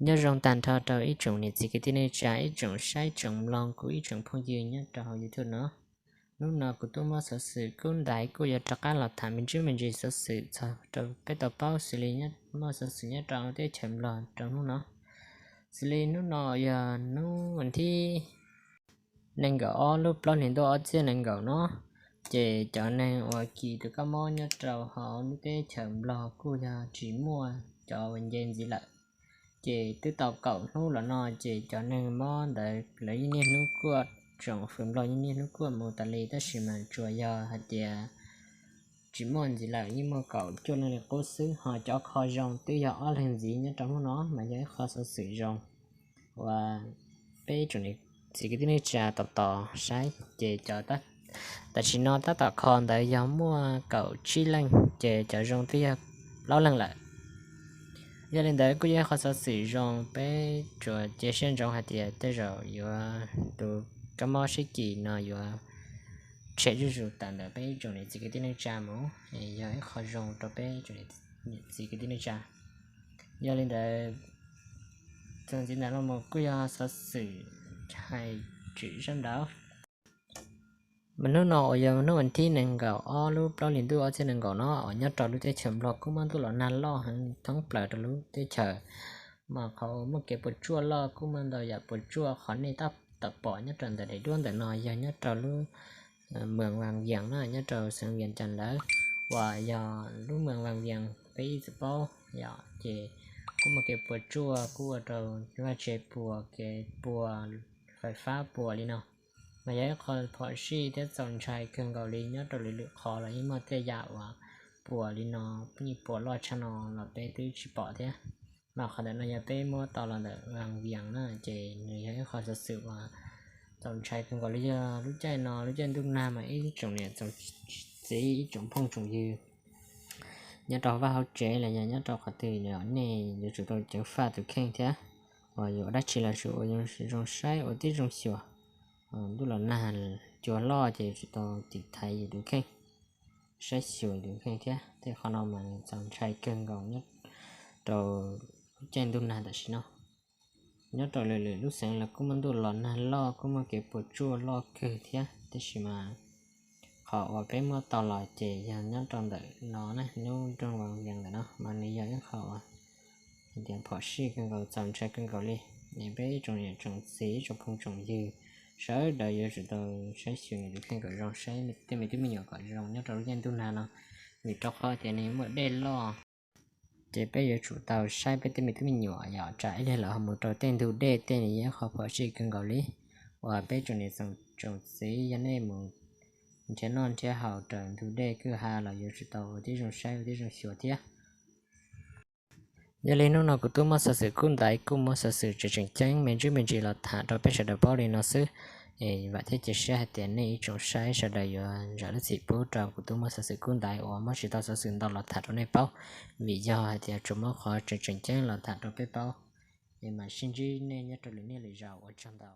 Nyob zoo tag nrho rau ib tsoom niam txiv kwv tij neej tsa, ib tsoom saib tsoom mloog kuv ib tsoom phooj ywg nyob rau hauv YouTube no. Hnub no kuv tub muab xov xwm kub ntaiv kuj yuav rov qab los tham me ntsis me ntsis xov xwm txog rau peb tau paub xws li muaj xov xwm nyob rau teb chaws Nplog rau hnub no. Xws li hnub no yog hnub vas thib nees nkaum ob lub plaub hlis ntuj ob txhiab nees nkaum no, ces cov neeg uas kis tus kab mob nyob rau hauv lub teb chaws Nplog kuj yog tsis muaj cov uas nce ntxiv lawm. Ces twb tau kaum hnub los no ces cov neeg mob ntawd lawv yeej niaj hnub kuaj, tsoom fwv Nplog yeej niaj hnub kuaj mus tas li, tab sis mas tsuas yog hais tias tsis muaj ntxiv lawm, yeej muaj kaum cuaj leej li qub xwb. Ho cov kho zoo twb yog ob leeg ntxiv nyob rau hnub no, mas yog ib qho xov xwm zoo uas peb tsoom niam txiv kwv tij neej tsa tos tos saib. Ces cov tam sim no tab tom kho ntawd yog muaj kaum tsib leej, ces cov zoo twb yog plaub leej lawm. Yog li ntawd kuj yog ib qho xov xwm zoo, peb tsuas cia siab ntsoov hais tias tej zaum yuav, tus kab mob sib kis no yuav tshem zuj zus tawm ntawm peb ib tsoom niam txiv kwv tij neej tsa mus, yog ib qho zoo rau peb tsoom niam txiv kwv tij neej tsa. Yog li ntawd, txuas ntxiv ntawm no mus kuj yog xov xwm hais tshwm sab nraud. Mas hnub no uas yog hnub vas thib nees nkaum ob lub plaub hlis ntuj ob txhiab nees nkaum no uas nyob rau lub teb chaws Nplog kuj muaj ntuj los nag loj heev thoob plaws rau lub teb chaws. Mas qhov uas muaj kev puas tsuaj loj kuj muaj ntau yam puas tsuaj, qhov nej tab tom pom nyob rau ntawm daim duab ntawm no yog nyob rau lub Moos Vas Vias na, nyob rau xeev Vias Cas lawm, uas yog lub Moos Vas Vias peb ib txwm paub yom, ces kuj muaj kev puas tsuaj kuj ua rau vaj tse puas, kev puas, fais fab puas li no. Mas yog ib qho phom sij thiab txaus ntshai kawg nkaus li, nyob rau lwm lwm qhov los yeej muaj tej yam uas puas li no, yeej puas loj tshaj no los peb twb tsis pom thiab. Mas qhov ntawm no yog peb muab tau los ntawm Vas Vias na, ces nws yog ib qho xov xwm uas txaus ntshai kawg nkaus li. Yog lub caij no lub caij ntuj nag mas ib tsoom niam tsoom txiv ib tsoom phooj tsoom ywg nyob rau vaj hauv tsev los yog nyob rau qhov twg los nej yuav tsum tau ceev faj tus kheej thiab. Uas yuav ua dab tsi los tsum ua zoo saib ua tib zoo xyuas. Ntuj los nag cua loj ces yuav tsum tau tiv thaiv yus tus kheej, saib xyuas yus tus kheej thiab. Tej qhov no mas txaus ntshai kawg nkaus nyob rau lub caij ntuj nag tam sim no. Nyob rau lwm lwm lub xeev los kuj muaj ntuj los nag loj, kuj muaj kev puas tsuaj loj kawg thiab, tab sis mas qhov uas peb muab tau los ces yog nyob rau ntawm no na, lub nroog Vas Vias ntawm no, mas nws yog ib qho uas hais tias phom sij kawg nkaus, txaus ntshai kawg nkaus li. Es peb ib tsoom niam tsoom txiv ib tsoom phooj tsoom ywg sawv daws yuav tsum tau saib xyuas yus tus kheej kom zoo, saib tej me tub me nyuam kom zoo nyob rau lub caij ntuj nag no, vim rau qhov tias nws muaj dej loj. Ces peb yuav tsum tau saib peb tej me tub me nyuam, yog tsam ib leeg lawv ho mus rau tej ntug dej tej, nws yog ib qho phom sij kawg nkaus li. Uas peb tsoom niam tsoom txiv yog nej mus nrhiav noj nrhiav haus raws ntug dej kwj ha los yuav tsum tau ua tib zoo saib ua tib zoo xyuas thiab. Yog li hnub no kuv twb muab xov xwm kub ntaiv kuj muab xov xwm tseem tseem ceeb me ntsis me ntsis los tham rau peb sawv daws paub li no xwb. Es vam thiab cia siab hais tias nej ib tsoom saib sawv daws yuav zam lub txim pub rau kuv twb muab xov xwm kub ntaiv uas muab tsis tau xov xwm ntau los tham rau nej paub, vim yog hais tias tsuas muab qhov tseem tseem ceeb los tham rau peb paub. Es mam sib ntsib nej nyob rau lwm niaj lwm zaus, ua tsaug ntau.